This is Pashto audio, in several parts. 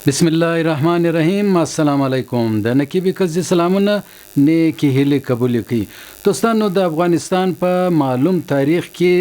بسم الله الرحمن الرحیم. السلام علیکم. د نقیب قزي سلامونه، نیکې هیلې قبولې کړئ. دوستانو، د افغانستان په معلوم تاریخ کې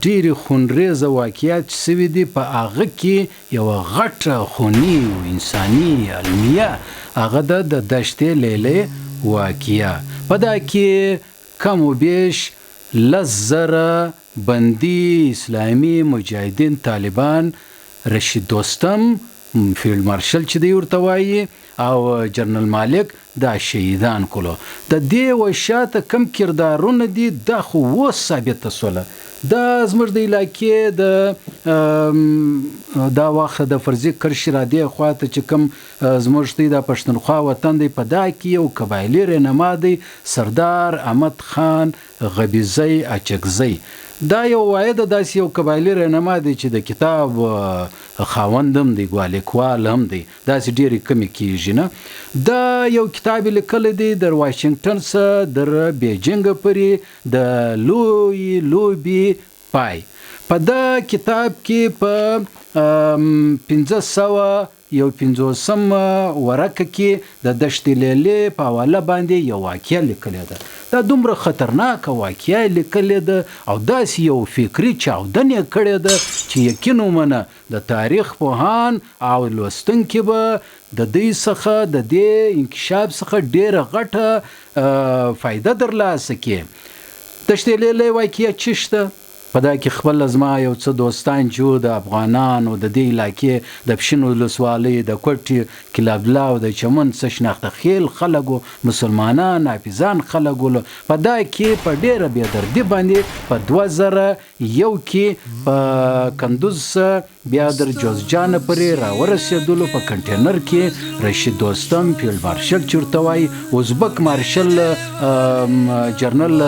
ډېرې خونریزه واقعات چې شوي دي، په هغه کې یوه غټه خوني او انساني المیه هغه ده د دشتې لیلې واقعه. په دا کې کم و بیش 10,000 بندي اسلامي مجاهدین طالبان، رشید دوستم فیلډ مارشل چې دی ورته وایي او جنرال مالک، دا شهیدان کړو. د دې وشاته کم کردارونه دي، دا خو اوس ثابته سوله. دا زموږ د علاقې د دا وخت د فرضي کرښې را دې خواته چې کوم زموږ دی، دا پښتونخوا وطن دی، په دا کې یو قبایلي رهنما دی، سردار احمد خان غبیزی اچکزی. دا یو واحد داسې یو قبایلي رهنما دی چې د کتاب خاوند هم دی، لیکوال هم دی. داسې ډېرې کمې کېږي نه. دا یو کتاب یې لیکلی دی، در واشنګټن څخه در بیجینګ پورې د لوی لوبې پای. په دا کتاب کې په 551 ورقه کې د دشت لیلې په حواله باندې یو واقعه لیکلې ده. دا دومره خطرناکه واقعه یې لیکلې ده او داسې یو فکري چاودنه یې کړې ده چې یقین ومنه، د تاریخ پوهان او لوستونکي به د دې څخه، د دې انکشاف څخه ډېره غټه فایده درلاسه کړي. دشت لیلې واقعه چې شته، په دا کې خپل زما یو څه دوستان چې وو، د افغانانو د دې علاقې د پښین ولسوالۍ د کوټې، قلعه عبدالله او د چمن څه شناخته خیل خلک وو، مسلمانان حافظان خلک وو. په دا کې په ډېره بېدردي باندې په 2001 کې په کندوز بیا در جوزجان پورې راورسېدلو په کنټینر کې. رشید دوستم فیلډ مارشل چې ورته وایي، ازبک مارشل جنرال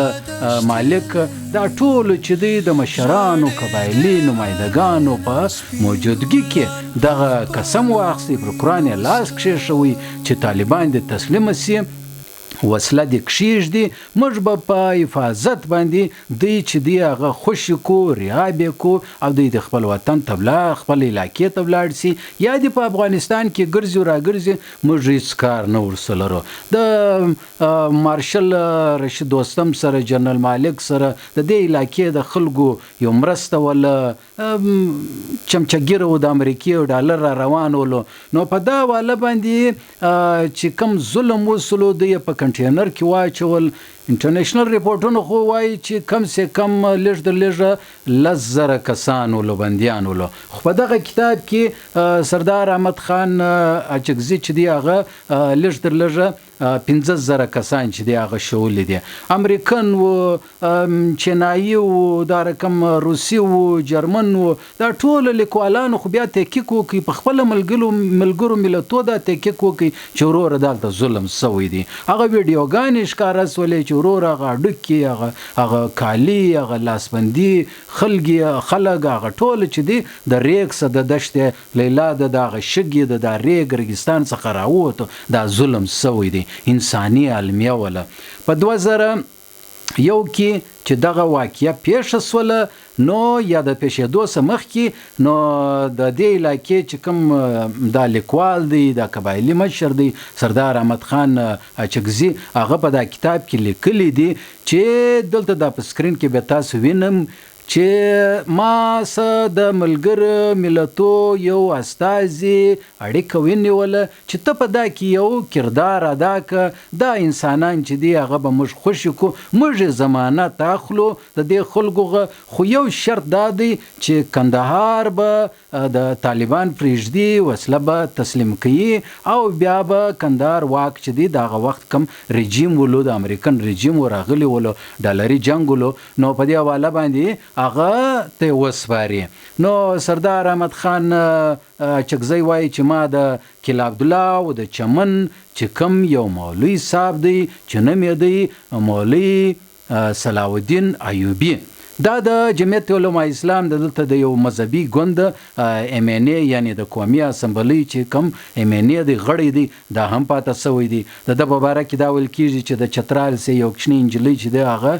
مالک، دا ټول چې دی د مشرانو قبایلي نمایندګانو په موجودګي کې دغه قسم واخیستی، پر قرآن یې لاس کښېښوی چې طالبان دې تسلیم سي، وسله دې کښېږدي، موږ به په حفاظت باندې دوی چې دی هغه خوشې کو، رهاب یې کو او دوی د خپل وطن ته ولاړ، خپل علاقې ته ولاړ سي یا دې په افغانستان کې ګرځي او راګرځي، موږ هېڅ کار نه ورسره لرو. د مارشل رشید دوستم سره، جنرال مالک سره د دې علاقې د خلکو یو مرسته وله، چمچګیر و، د امریکې او ډالر را روان ولو. نو په دا واله باندې چې کوم ظلم وسلو، دوی په کنټینر کې واچول. انټرنیشنل رپورټونه خو وایي چې کم سه کم لږ تر لږه 10,000 کسان ولو، بندیان ولو. خو په دغه کتاب کې سردار احمد خان اچکزي چې دی هغه لږ تر لږه 5000 کسان چې دی هغه ښوولي دي. امریکن و، چینایي و، دا رقم روسي و، جرمن و، دا ټول لیکوالانو خو بیا تحقیق وکړي، په خپله ملګرو ملتو دا تحقیق وکړي چې وروره دلته ظلم سوی دی. هغه ویډیوګانې ښکاره سولې چې وروره هغه هډوکي، هغه کالي، هغه لاسبندي، خلک هغه ټول چې دی د ریګ څخه، د دشت لیلا د دغه شګې د دا ریګ رګستان څخه راووتو. دا ظلم سوی دی، انساني المیه وله. په 2001 کې چې دغه واقعه پېښه سوله، نو یا د پېښېدو څخه مخکې، نو د دې علاقې چې کوم دا لیکوال دی، دا قبایلي مشر دی، سردار احمد خان اچکزي، هغه په دا کتاب کې لیکلي دي چې دلته دا په سکرین کې به تاسو وینم چې ما څه د ملګرو ملتو یو استازي اړیکه ونیوله چې ته په دا کې یو کردار ادا که، دا انسانان چې دي هغه به موږ خوشې کړو، موږ یې ضمانت اخلو د دې خلکو، خو یو شرط دا دی چې کندهار به د طالبان پرېږدي، وسله به تسلیم کوي او بیا به کندهار واک چې دی، د هغه وخت کم رژیم ولو، د امریکن رژیم و راغلی ولو، ډالري جنګ ولو، نو په دې حواله باندې هغه ته وسپاري. نو سردار احمد خان اچکزی وایي چې ما د قلعه عبدالله او د چمن چې کم یو مولوي صاحب دی چې نوم یې دی مولوي صلاح الدین ایوبي، دا د جمعیت علماء اسلام د دلته د یو مذهبي ګوند ایم این ای یعنی د قومي اسمبلۍ چې کوم ایم این ای دی غړی دی دا هم پاته سوی دی. د ده په باره کې دا ویل کیږي چې د چترال سه یو کوچنۍ نجلۍ چې ده هغه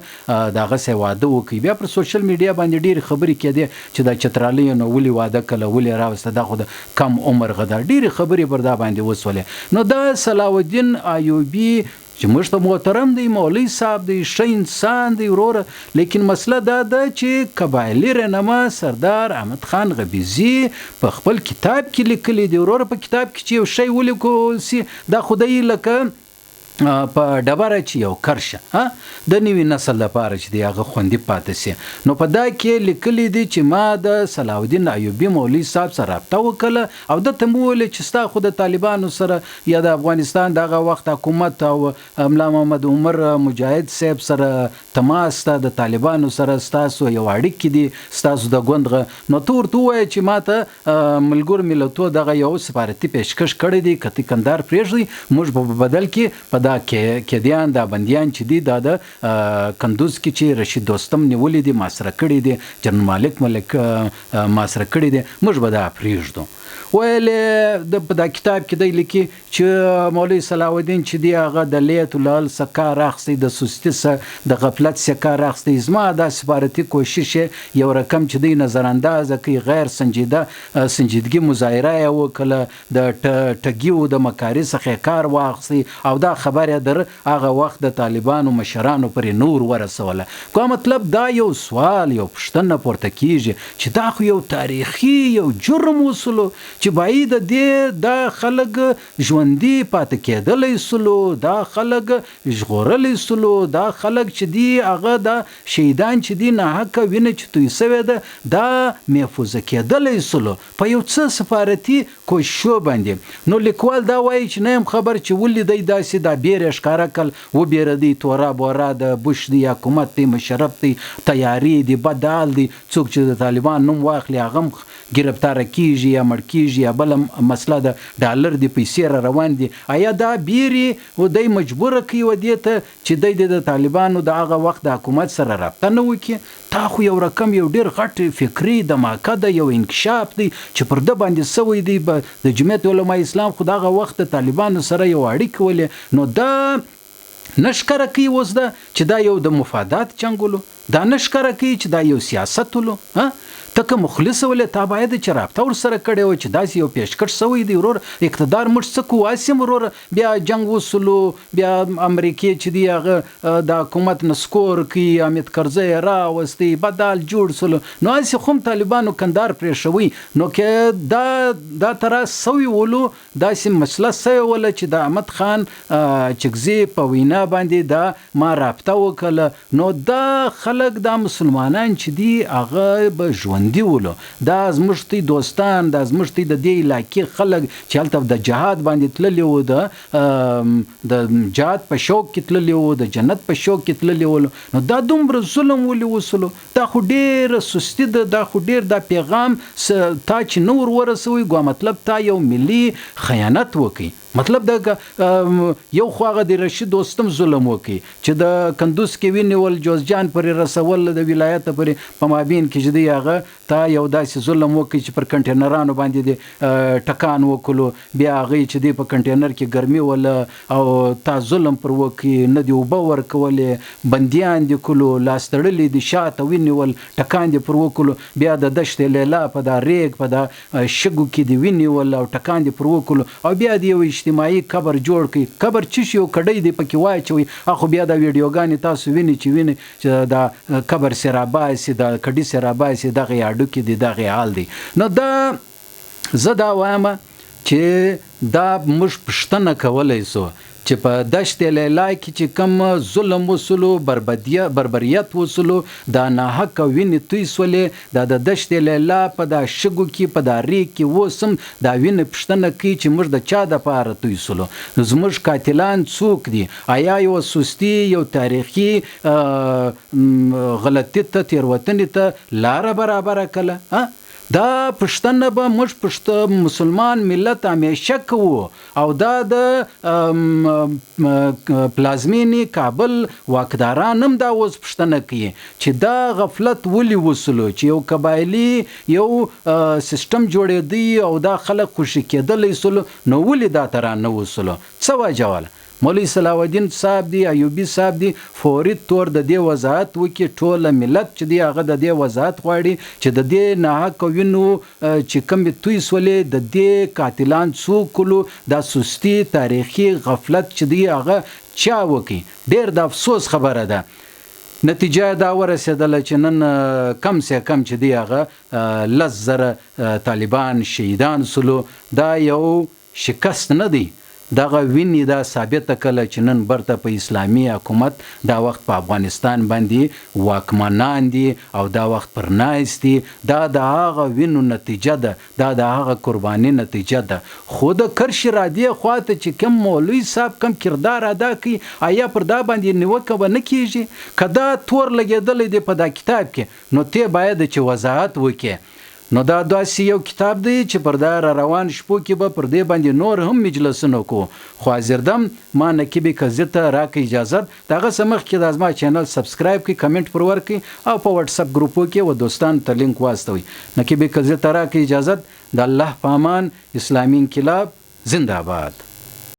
د هغه سه واده وکړي. بیا پر سوشل میډیا باندې ډېرې خبرې کېدې چې دا چترالۍ نو ولې واده کله ولې راوسته دا خو د کم عمر غده ډېرې خبرې پر دا باندې وسولې. نو دا صلاح الدین ایوبي چې موږ ته محترم دی، مولوی صاحب دی، ښه انسان دی وروره، لیکن مسله دا ده چې قبایلي رهنما سردار احمد خان غبیزي په خپل کتاب کې لیکلي دي وروره، په کتاب کې چې یو شی ولیکل سي دا خو دی لکه په ډبره چې یو کرښه د نوي نسل لپاره چې دی هغه خوندي پاتې سي. نو په دا کې لیکلي دي چې ما د صلاح الدین ایوبي مولوي صاحب سره رابطه وکړه او ده ته مې وویل چې ستا خو د طالبانو سره یا د افغانستان د هغه وخت حکومت او ملا محمد عمر مجاهد صاحب سره تماس ده، د طالبانو سره ستاسو یو اړیکې دي، ستاسو د ګوند غ نو ته ورته ووایه چې ما ته ملګرو ملتو دغه یو سفارتي پیشکش کړی دی، که ته کندهار پرېږدی موږ به په بدل کې په دا قیدیان دا بندیان چې دي دا د کندوز کې چې رشید دوستم نیولي دي، محاصره کړي دي، جنرال مالک ملک محاصره کړي دي، موږ به دا پرېږدو. ویل د په دا کتاب کې دی لیکي چې مولوي صلاح الدین چې دی هغه د لیت العل څخه کار اخیستی، د سستی څخه د غفلت څخه کار اخیستی، زما دا سفارتي کوشش یو رقم چې دی نظرانداز کوي، غیر سنجیده سنجیدګي مظاهره یې وکړه، د ټګیو د مکاري څخه کار واخیستی او دا خبره در هغه وخت د طالبانو مشرانو پرې نور ورسوله. کوم مطلب دا یو سوال یو پوښتنه پورته کیږي چې دا خو یو تاریخي یو جرم وسولو چې باید دې دا خلک ژوندي پاتې کېدلی سولو، دا خلک ژغورلی سولو، دا خلک چې دي هغه دا شهیدان چې دي ناحقه وینه چې توی سوې ده دا محفوظه کېدلی سولو په یو څه سفارتي کوششو باندې. نو لیکوال دا وایي چې نه یم خبر چې ولې دی داسې دا بیره ښکاره کړل، وبېره دی تورا بورا د بوش دی، حکومت دی، مشرف دی، تیارې دی، بد حال دی، څوک چې د طالبان نوم واخلي هغه هم ګرفتاره کیږي یا مړ کیږي یا بله مسله ده، ډالر دی، پیسې را روان دي. آیا دا بیرې و دی مجبوره کوي و دې ته چې دی دې د طالبانو د هغه وخت د حکومت سره رابطه نه وکړي؟ تا خو یو رقم یو ډېر غټ فکري دماکه ده، یو انکشاف دی چې پر ده باندې سوی دی. د جمعیت علماء اسلام خو د هغه وخت د طالبانو سره یو اړیکې ولې، نو دا نه ښکاره کوي اوس ده چې دا یو د مفادات جنګ ولو، دا نه ښکاره کوي چې دا یو سیاست ولو. ته که مخلص ولې تا باید چې رابطه ورسره کړې وه چې داسې یو پیشکش سوی دی ورور، اقتدار موږ څه کوو هسې هم وروره بیا جنګ وسولو، بیا امریکې چې دی هغه د حکومت نسکور کوي، حامد کرزی یې راوستی، بدال جوړ سولو، نو هسې خو هم طالبانو کندهار پرېښوی. نو که دا ترا سوی ولو، داسې مسله سوې وله چې د احمد خان چکزي په وینا باندې دا ما رابطه وکړه، نو دا خلک دا مسلمانان چې دي هغه به ژوندي ولو، دا زموږ تی دوستان، دا زموږ تی د دې علاقې خلک چې هلته د جهاد باندې تللي وو، د جهاد په شوق کې تللي وو، د جنت په شوق کې تللي ولو، نو دا دومره ظلم ولې وسولو؟ دا خو ډېره سستي ده، دا خو ډېر دا پیغام تا چې نه ور ورسوي، ګوا مطلب تا یو ملي خیانت وکړي. مطلب دا یو خو هغه د رشید دوستم ظلم وکړي چې د کندوز کې ونیول، جوزجان پورې رسول، د ولایت پورې په مابین کې چې دی هغه تا یو داسې ظلم وکړي چې پر کنټینرانو باندې دې ټکان وکړو، بیا هغوی چې دی په کنټینر کې ګرمي وله او تا ظلم پر وکړي، نه دې اوبه ورکولې، بندیان دې کړو، لاس تړلي دې شاته ونیول، ټکان دې پر وکړو، بیا د دشت لیلا په دا ریګ په دا شګو کې دې ونیول او ټکان دې پر وکړو، او بیا دې یو اجتماعي قبر جوړ کړي. قبر چې شي یو کډۍ دې پکې واچوي، اخو بیا دا ویډیوګانې تاسو وینئ چې وینئ چې دا قبر سره راباسي، دا کډۍ سره راباسي، دغه هډوکي دي، دغه حال دی. نو دا زه دا وایم چې دا موږ پوښتنه کولی سو چې په دشت لیلا کې چې کوم ظلم وسولو، بربریت وسولو، دا ناحقه وینې توی سولې، دا د دشت لیلا په دا شګو کې په دا ریګ کې اوس هم دا وینې پوښتنه کوي چې موږ د چا دپاره توی سولو، زموږ قاتلان څوک دي؟ آیا یو سستي یو تاریخي غلطي ته تېروتنې ته لاره برابره کړه؟ دا پوښتنه به موږ پښت مسلمان ملت همیشه کوو او دا د پلازمینې کابل واکداران هم دا اوس پوښتنه کوي چې دا غفلت ولې وسلو چې یو قبایلی یو سیستم جوړېدی او دا خلک خوشي کېدلی سولو نو ولې دا ته رانه وسلو څه وجه وله؟ مولوی صلاح الدین صاحب دی ایوبی صاحب دی فوری طور د دې وضاحت وکړي ټوله ملت چې دی هغه د دې وضاحت غواړي چې د دې ناحقه وینو چې کومې توی سولې د دې قاتلان څوک ولو دا سستی تاریخي غفلت چې دی هغه چا وکړي ډیر د افسوس خبره ده نتیجه دا ورسیدله چې نن کم سه کم چې دی هغه 10,000 طالبان شهیدان سولو دا یو شکست نه دی، دغه وینی دا ثابته کړله چې نن برته په اسلامی حکومت دا وخت په افغانستان باندی واکمنان دی او دا وخت پر ناست دی، دا د هغه وینو نتیجه ده، دا د هغه قربانی نتیجه ده، خو د کرښی رادې خوا ته چې کوم مولوی صاحب کوم کردار ادا کوي ایا پر دا باندی نیوکه به نه کیږي؟ که دا تور لګیدلی دی په دا کتاب کې نو تۀ باید چې وضاحت وکړې. نو دا داسې یو کتاب دی چې پر دا راروان شپو کې به پر دې باندې نور هم مجلسونه کوو خو حاضردم ما نقیب قاضي ته راکړئ اجازت د هغه څه مخکې دا زما چینل سبسکرایب کړئ کمنټ پر ورکړئ او په واټسپ ګروپو کې و دوستانو ته لینک واستوئ نقیب قاضي ته راکړئ اجازت د الله په امان اسلامي انقلاب زنده آباد.